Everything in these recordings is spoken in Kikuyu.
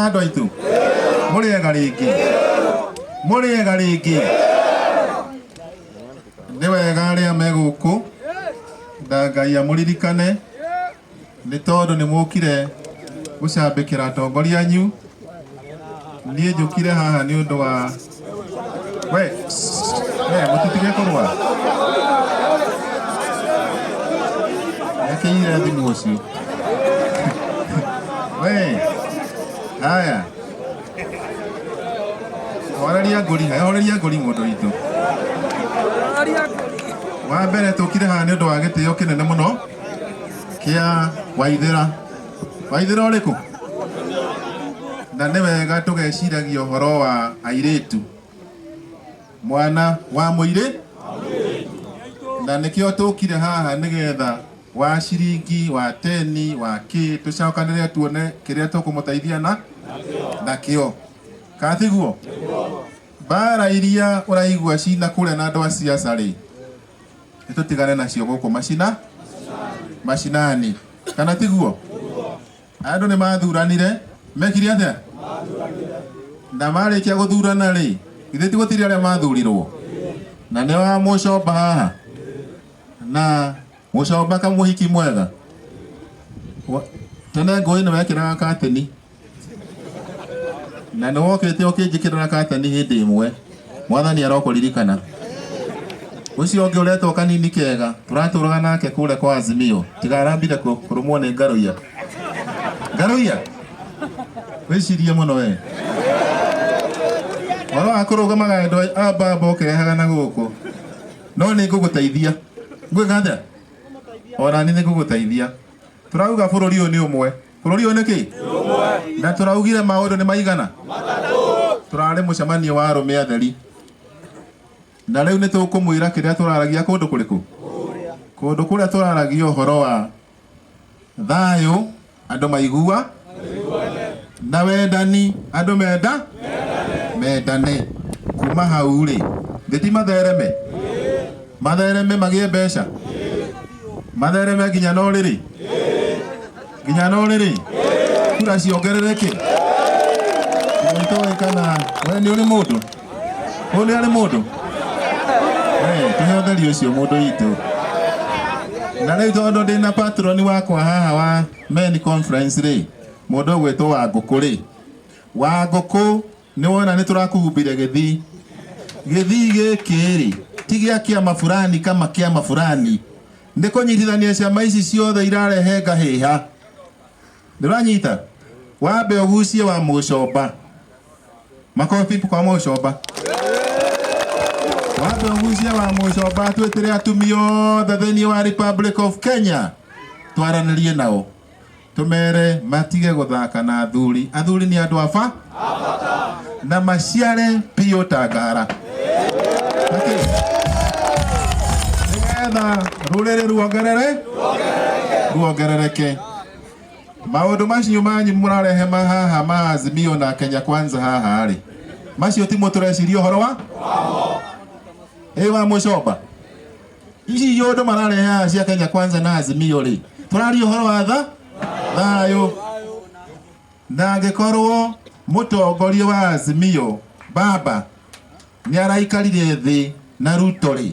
Andũ aitũ, mũrĩega rĩngĩ, mũrĩega rĩngĩ. Nĩ wega arĩa me gũkũ na Ngai amũririkane, nĩ tondũ nĩ mũkire gũcambĩkĩra atongoria anyu. Niĩ njũkire haha nĩ ũndũ wa we we mũtitige kũrũa. Ekĩire thimũ ũcio we. Haya, horeria ngũri, haya, horeria ngũri mũndũ witũ. Wa mbere tũkire haha nĩ ũndũ wa gĩtĩo kĩnene mũno kĩa Waithĩra. Waithĩra ũrĩkũ? Na nĩ wega tũgeciragia ũhoro wa airĩtu, mwana wa mũirĩ, na nĩkĩo tũkire haha nĩgetha wa ciringi wa teni wa kĩ tũcokanĩrĩre tuone kĩrĩa tũkũmũteithia na nakĩo, kana tiguo? Mbara iria ũraigua cina kũrĩa na andũ a siasa rĩ, nĩ tũtigane nacio gũkũ macina macinani, kana tiguo? Andũ nĩ mathuranire, mekire atĩa? Na marĩkia gũthurana rĩ, githĩ ti gũtirĩ arĩa mathurirwo? Na nĩ wa mũcomba haha na mũcomba kamũhiki mwega. Tene ngũĩ nĩ wekĩraga kateni, na nĩ wokĩte ũkĩnjĩkĩrĩra kateni hĩndĩ ĩmwe. Mwathani arokũririkana. Ũcio ũngĩ ũretwo kanini kega, tũratũraga nake kũrĩa kwa Azimio, tiga arambire kũrũmwo nĩ ngarũiya. Ngarũiya, wĩcirie mũno we. Ũhoro wa kũrũgamaga andũ a mbamba ũkĩrehaga na gũkũ, no nĩ ngũgũteithia. Ngwĩka atĩa? Ona niĩ nĩ ngũgũteithia. Tũrauga bũrũri ũyũ nĩ ũmwe. Bũrũri ũyũ nĩ kĩ? Na tũraugire maũndũ nĩ maigana? Tũrarĩ mũcemanio wa arũme atheri. Na rĩu nĩ tũkũmwĩra kĩrĩa tũraragia kũndũ kũrĩkũ? Kũndũ kũrĩa tũraragia ũhoro wa thayũ, andũ maigua, na wendani, andũ menda mendane. Kuma hau rĩ, thĩ ti mathereme, mathereme magĩe mbeca, mathereme nginya na ũrĩrĩ, nginya na ũrĩrĩ, kura ciongerereke. Nĩtũĩ kana we nĩ ũrĩ mũndũ, ũyũ nĩ arĩ mũndũ. Tũhe ũtheri ũcio mũndũ witũ. Na rĩu tondũ ndĩna patroni wakwa haha wa men conference rĩ, mũndũ ũgwĩtwo wa ngũkũ rĩ, wa ngũkũ nĩ wona nĩ tũrakũhumbire gĩthii. Gĩthii gĩkĩ rĩ, ti gĩa kĩama fulani kama kĩama fulani, nĩ kũnyitithania ciama ici ciothe irarehe ngahĩha. Ndũranyita? Wambe ũgucie wa mũcomba. Makobi kwa mũcomba. Wambe ũgucie wa mũcomba, twĩtĩre atumia othe thĩinĩ wa Republic of Kenya, twaranĩrie nao, tũmere matige gũthaka na athuri. Athuri nĩ andũ aba na maciare biũ ta ngara, nĩgetha rũrĩrĩ ruongerere ruongerereke. Maũndũ macio manyu mũrarehe ma haha ma Azimio na Kenya Kwanza haha rĩ, macio timo tũreciria ũhoro wa ĩ wa mũcomba. Ici iũndũ mararehe haha cia Kenya Kwanza na Azimio rĩ, tũraria ũhoro wa tha thayũ. Na angĩkorwo mũtongoria wa Azimio baba nĩ araikarire thĩ na Ruto rĩ,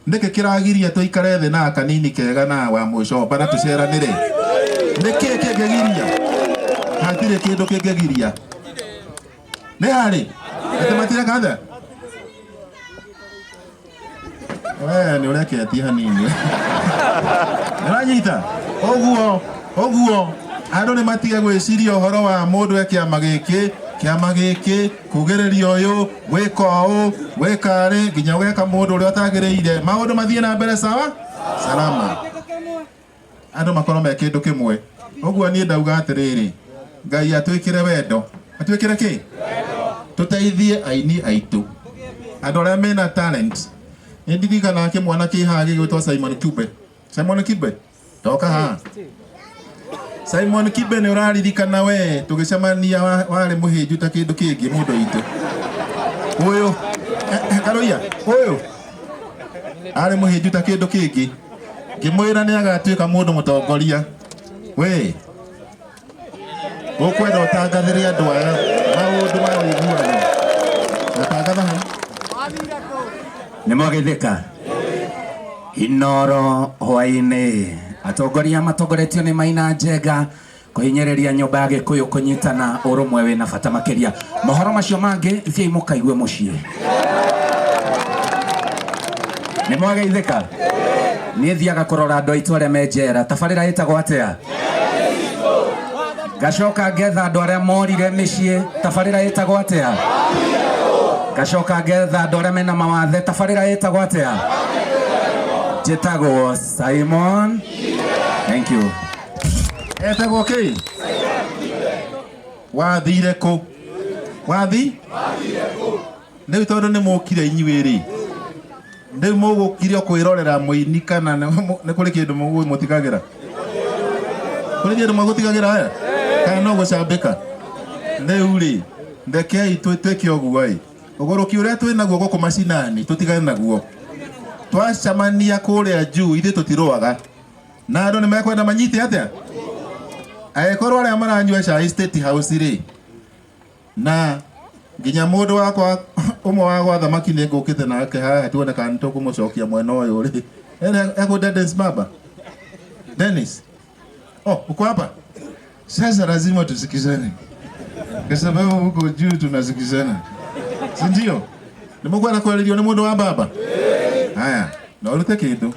nĩkĩ kĩragiria tũikare thĩ na kanini kega na wa mũcomba na tũceranĩre? Nĩkĩ kĩngĩgiria? Hatirĩ kĩndũ kĩngĩgiria. Nĩ harĩ atĩ matireka atĩa? We nĩ ũreketie hanini. Nĩwanyita ũguo? Ũguo andũ nĩ matige gwĩciria ũhoro wa mũndũ e kĩama gĩkĩ, kĩama gĩkĩ, kugĩrĩria ũyũ, gwĩka ũũ, gwĩka arĩ, nginya ũgeka mũndũ ũrĩa ũtagĩrĩire. Maũndũ mathiĩ na mbere sawa salama, andũ makorwo me kĩndũ kĩmwe. Ũguo niĩ ndauga atĩrĩrĩ, Ngai atwĩkĩre wendo, atwĩkĩre kĩ, tũteithie aini aitũ, andũ arĩa mena talent. Nĩ ndirikanaga kĩmwana kĩ haha gĩgwĩtwo Simon Kibe. Simon Kibe, toka haha. Simon Kibe, nĩ ũraririkana we tũgĩcemania warĩ mũhĩnju ta kĩndũ kĩngĩ? Mũndũ witũ ũyũ, Karũiya ũyũ arĩ mũhĩnju ta kĩndũ kĩngĩ, ngĩmwĩra nĩ agatuĩka mũndũ mũtongoria. We Ũkwenda ũtangathĩre andũ aya maũndũ ma ũiguano. Natangatha hau. Nĩ mwagĩthĩka Inoro hwaĩ-inĩ. Atongoria matongoretio nĩ Maina Njenga kũhinyĩrĩria nyũmba ya Gĩkũyũ kũnyitana ũrũmwe wĩna bata makĩria. Mohoro macio mangĩ thiĩi mũkaigue mũciĩ. Nĩ mwageithĩka? Niĩ thiaga kũrora andũ aitũ arĩa me njera. Tabarĩra ĩtagwo atĩa? Ngacoka ngetha andũ arĩa morire mĩciĩ. Tabarĩra ĩtagwo atĩa? Ngacoka ngetha andũ arĩa mena mawathe. Tabarĩra ĩtagwo atĩa? Njĩtagwo Simon. Thank you. Etagwo kĩ? Wathire kũ? Wathi? Rĩu tondũ nĩ mũkire inyuĩ rĩ, rĩu mũgũkire o kwĩrorera mũini kana nĩ kũrĩ kĩndũ mũtigagĩra? Kũrĩ kĩndũ mũgũtigagĩra aya? Kana no gũcambĩka? Rĩu rĩ, rekei twĩke ũguo ĩ. Ũgũrũki ũrĩa twĩ naguo gũkũ macinani tũtigane naguo. Twacemania kũrĩa juu ithuĩ tũtirũaga. Na andũ nĩ mekwenda manyite atĩa? Angĩkorwo arĩa maranyua cai State House rĩ, na nginya mũndũ wakwa ũmwe wa gwa thamaki nĩ ngũkĩte nake haha tuone kana nĩ tũkũmũcokia mwena ũyũ rĩ. Eko Dennis baba. Dennis. Oh, uko hapa? Sasa lazima tusikizane. Kwa sababu huko juu tunasikizana. Si ndio? Nĩ mũkwenda kwarĩrio nĩ mũndũ wa baba? Haya, no ũrute kĩndũ.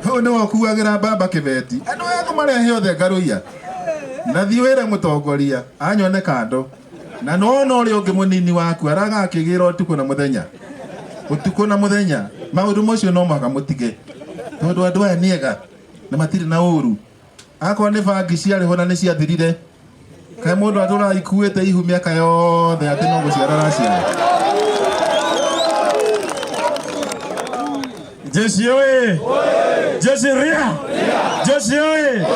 Hau nĩwe ũkuagĩra baba kĩbeti. Andũ aya kũmarehe othe ngarũiya. Na thiĩ wĩre mũtongoria anyone kando. Na nĩwona ũrĩa ũngĩ mũnini waku aragakĩgĩra ũtukũ na mũthenya. Ũtukũ na mũthenya. Maũndũ macio no mũhaka mũtige. Tondũ andũ aya nĩ ega na matirĩ na ũru. Akorwo nĩ bangi ciarĩho na nĩ ciathirire. Kaĩ mũndũ atũraga ikuĩte ihu mĩaka yothe atĩ no gũciara araciara. Jeshi oye! Jeshi ria! Jeshi oye!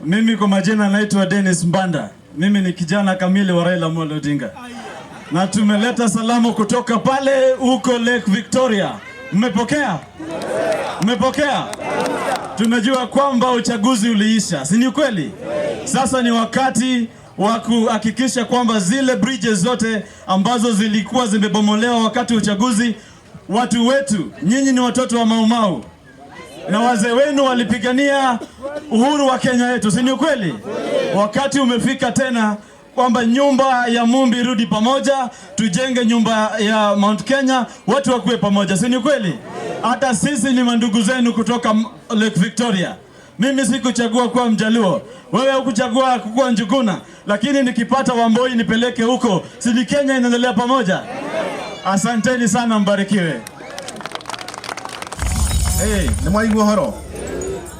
Mimi kwa majina naitwa Dennis Mbanda. Mimi ni kijana kamili wa Raila Amolo Odinga. Na tumeleta salamu kutoka pale huko Lake Victoria. Mmepokea? Mmepokea? Tunajua kwamba uchaguzi uliisha, si ni kweli? Sasa ni wakati wa kuhakikisha kwamba zile bridges zote ambazo zilikuwa zimebomolewa wakati wa uchaguzi, watu wetu, nyinyi ni watoto wa Mau Mau na wazee wenu walipigania uhuru wa Kenya yetu, si ni kweli? Wakati umefika tena kwamba nyumba ya Mumbi irudi pamoja, tujenge nyumba ya Mount Kenya, watu wakuwe pamoja, si ni kweli? Hata sisi ni mandugu zenu kutoka Lake Victoria. Mimi sikuchagua kuwa Mjaluo, wewe hukuchagua kuwa Njuguna, lakini nikipata Wamboi nipeleke huko, si ni Kenya inaendelea pamoja? Asanteni sana, mbarikiwe. Hey, nĩ mwaigua ũhoro?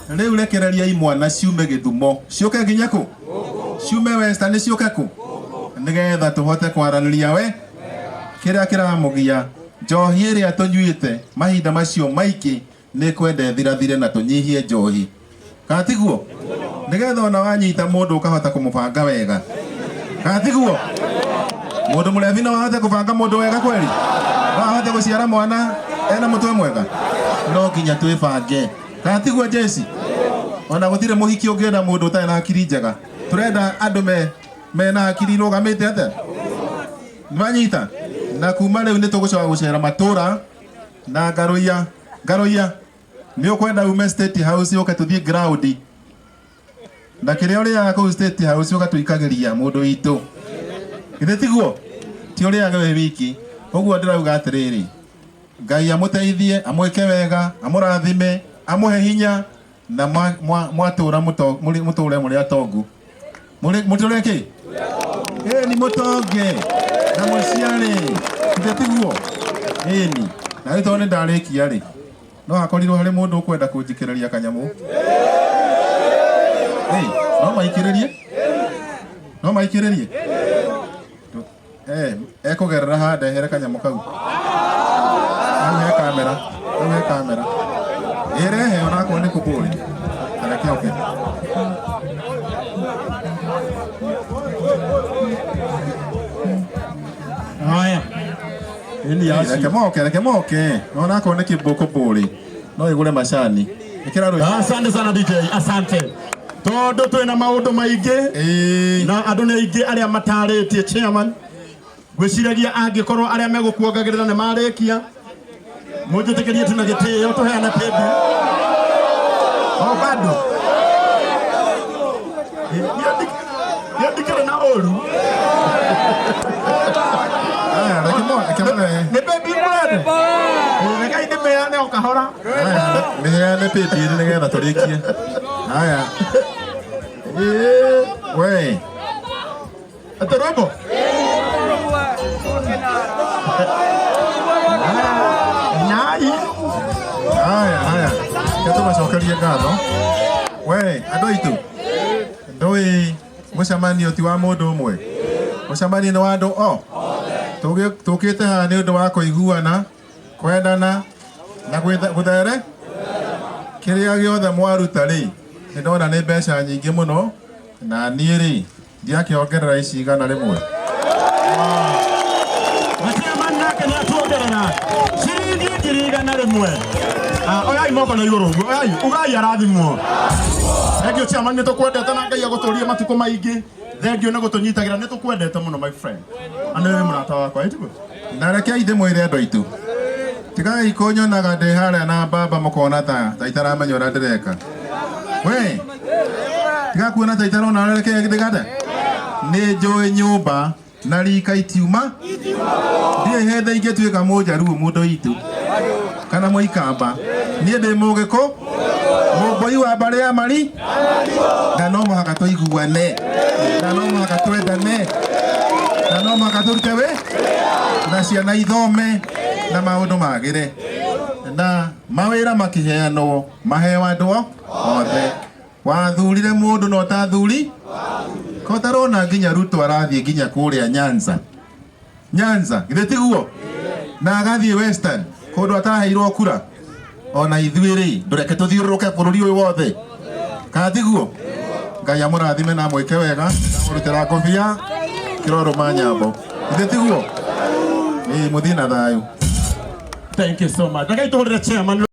Rĩu rekereria imwana ciume Gĩthumo ciũke nginya kũ? Ciume Western ciũke kũ? Nĩgetha tũhote kwaranĩria we kĩrĩa kĩramũgia njohi ĩrĩa tũnyuĩte mahinda macio maingĩ nĩ kwenda ĩthirathire na tũnyihie njohi. Kana tiguo? Nĩgetha ona wanyita mũndũ ũkahota kũmũbanga wega. Kana tiguo? Mũndũ mũrebi no ahote kũbanga mũndũ wega kweli? No ahote gũciara mwana ena mũtwe mwega? No nginya twĩbange. Kana tiguo Jesi? Ona gũtirĩ mũhiki ũngĩenda mũndũ ũtarĩ na hakiri njega. Tũrenda andũ mena hakiri irũgamĩte atĩa? Nĩwanyita? Na kuma rĩu nĩ tũgũcoka gũcera matũra na ngarũiya. Ngarũiya, nĩ ũkwenda ume State House ũke tũthiĩ ground. Na kĩrĩa ũrĩaga kũu State House ũgatũikagĩria mũndũ witũ. Githĩ tiguo? Ti ũrĩaga wĩ wiki. Ũguo ndĩrauga atĩrĩrĩ, Ngai amũteithie, amwĩke wega, amũrathime, amũhe hinya na mwatũra mũtũre mũrĩ atongu. Mũtũre kĩ? Ĩni mũtonge na mũciare. Githĩ tiguo? Ĩni. Na rĩu tondũ nĩ ndarĩkia rĩ, no hakorirwo harĩ mũndũ ũkwenda kũnjikĩrĩria kanyamũ. Ĩ, no maikĩrĩrie? No maikĩrĩrie? Ekũgerera haha ndehere kanyamũ kau. Hau he kamera, hau he kamera. Ĩrehe onakorwo nĩ kũbũri. Reke oke. Haya. Reke moke, reke moke. Onakorwo nĩ kĩbũkũ bũrĩ. No ĩgũre macani. Ĩkĩra rwĩmbo. Asante sana DJ, asante. Tondu twina maundu maingi na andu ni aingi aria mataritie chairman. Ngwiciragia angikorwo aria megukuongagirira ni marikia munjitikirie tu na gitio tuheane paybill. O bado niĩ ndikĩrĩ na ũru. Aya, reke mone. Nĩ paybill mũrenda? Rekei ndĩmĩane o kahora. Mĩheane paybill nĩgetha tũrĩkie. Haya. We. Atĩ rwĩmbo? Nai. Haya, haya. Reke tũmacokerie ngatho. We, andũ aitũ. Ndũĩ mũcemanio ti wa mũndũ ũmwe. Mũcemanio nĩ wa andũ o. Tũkĩte haha nĩ ũndũ wa kũiguana, kwendana na gũthere. Kĩrĩa gĩothe mwaruta rĩ, nĩ ndona nĩ mbeca nyingĩ mũno, na niĩ rĩ, ndiakĩongerera ici 100. Na chairman nake nĩ atuongerera ciringi 100,000. Oyai moko na igũrũ ũguo, oyai, ugai arathimwo. Thengiũ chairman, nĩ tũkwendete na Ngai agũtũrie matukũ maingĩ. Thengiũ nĩ gũtũnyitagĩra, nĩ tũkwendete mũno my friend. Na nĩ mũrata wakwa, ĩtiguo? Na rekei ndĩmwĩre andũ aitũ. Tigai kũnyonaga ndĩ harĩa na baba mũkona ta itaramenya ũrĩa ndĩreka. We, tiga kuona ta itarona ũrĩa ndĩreka. Nĩ njũĩ nyũmba na rika itiuma. Ndirĩ hĩndĩ ingĩtuĩka mũnjaruo mũndũ witũ kana mũikamba. Niĩ ndĩ mũgĩkũ, mũmbũi wa mbarĩ ya Mari, na no mũhaka tũiguane, na no mũhaka twendane, na no mũhaka tũrute wĩ na ciana ithome na maũndũ magĩre na mawĩra makĩheanwo maheo andũ othe. Wathurire mũndũ no ta thuri ko tarona nginya Ruto arathiĩ nginya kũrĩa Nyanza. Nyanza githĩ tiguo? Na agathiĩ Western kũndũ ataheirwo kura. Ona ithuĩ rĩ, ndũreke tũthiũrũrũke bũrũri ũyũ wothe, kana tiguo? Ngai amũrathime na amwĩke wega, amũrutĩra ngobia kĩrorũma nyambo, githĩ tiguo? Ĩĩ, mũthiĩ na thayũ. Thank you so much. Rekei tũhũrĩre chairman.